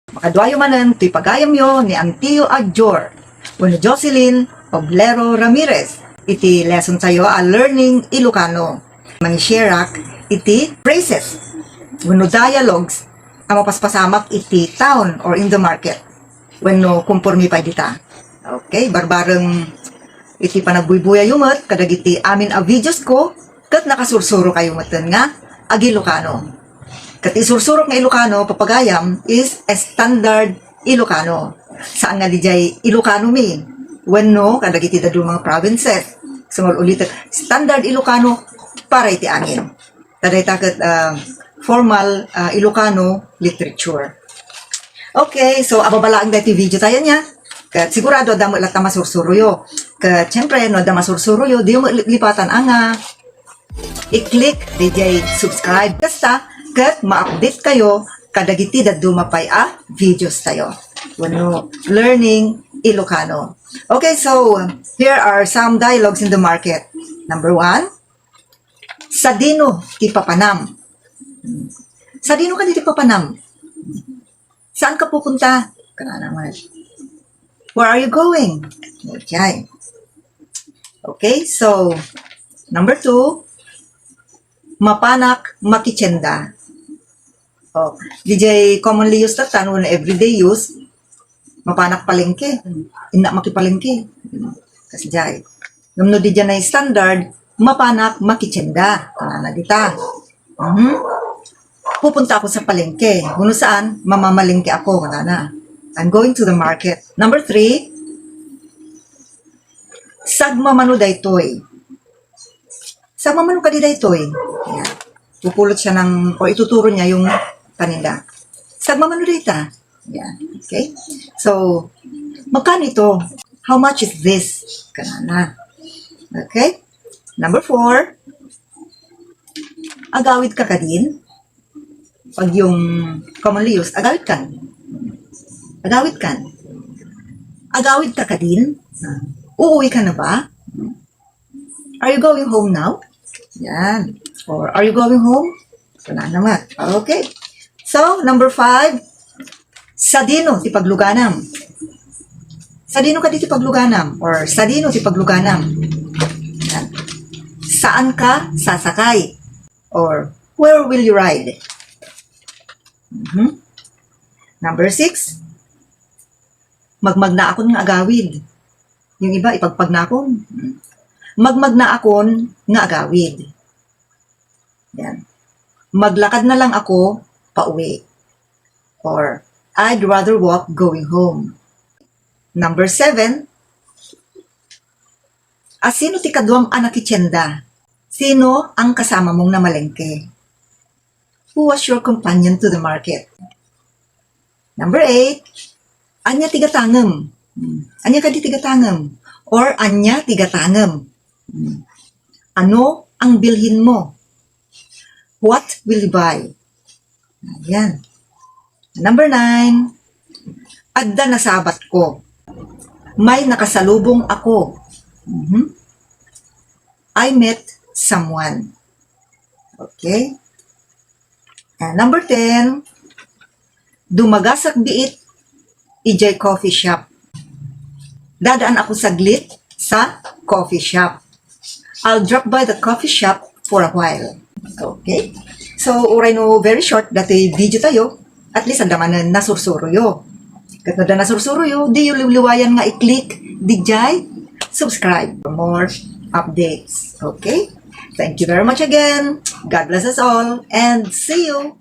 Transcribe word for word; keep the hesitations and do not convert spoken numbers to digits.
Makaduayo manen toy pagayamyo ni Auntie Ajor wenno Jocelyn Oblero Ramirez iti lesson tayo a Learning Ilocano. Mangi-shareak iti phrases wenno dialogues a mapaspasamak iti town or in the market wenno konporme pay dita. Okay, barbareng iti panagbuybuyayo met kadagiti amin a videos ko, ket nakasursurokayo metten nga ag-Ilocano. Ket isursurok nga Ilocano, papagayam, is a standard Ilocano. Saan nga dijay Ilocano mi wenno kadagiti dadduma nga provinces. Sumul-ulitek, standard Ilocano para iti amin. Ta dayta ket, ah, formal, ah, Ilocano literature. Okay, so ababa laeng daytoy video tayo niya. Ket sigurado adda met latta masursuroyo. Ket siyempre, no adda masursuroyo, diyo met lipatan nga i-click dijay subscribe. Kasta, ket ma-update kayo kadagiti dadduma pay a videos tayo. Wenno, learning Ilocano. Okay, so here are some dialogues in the market. Number one, sadino ti papanam? Sadino kadi ti papanam? Saan ka pupunta? Kana naman. Where are you going? Okay. Okay, so, number two, mapanak makitienda. Oh, dijay commonly used tatan wenno everyday use, mapanak palengke, innak makipalengke. Kasdiay. Ngem no dijay standard, mapanak makitienda. Kunana dita. Mhm. Pupunta ako sa palengke. Wenno saan, mamamalengke ako, kunana. I'm going to the market. Number three, sagmamano daytoy. Sagmamano kadi daytoy. Yan. Pupulot siya ng, o ituturo niya yung paninda. Sagmamano dayta. Yan. Okay? So, magkano ito? How much is this? Kunana. Okay? Number four, agawid ka kadin? Pag yung commonly used, agawid kan. Agawid kan. Agawid ka kadin? Uuwi ka na ba? Are you going home now? Yan. Or are you going home? Wala naman. Okay. So, number five, sadino ti pagluganam? Sadino kadi ti pagluganam? Or sadino ti pagluganam? Yan. Saan ka sasakay? Or where will you ride? Mhm. Number six, magmagnaakon nga agawid. Yung iba, ipagpagnakon. Magmagnaakon nga agawid. Yan. Maglakad na lang ako pauwi. Or, I'd rather walk going home. Number seven, a sino ti kaduam a nakitienda? Sino ang kasama mong namalengke? Who was your companion to the market? Number eight, ania ti gatangem? Hmm. Ania kadi ti gatangem? Or ania ti gatangem? Hmm. Ano ang bilhin mo? What will you buy? Ayan. Number nine, adda nasabat ko. May nakasalubong ako. Mhm. I met someone. Okay. And number ten, dumagasak biit ijay coffee shop. Dadaan ako saglit sa coffee shop. I'll drop by the coffee shop for a while. Okay? So, uray no very short dati video tayo, at least adda manen nasursuroyo. Ket no adda nasursuroyo, diyo liwliwayan nga i-click dijay subscribe for more updates. Okay? Thank you very much again. God bless us all and see you.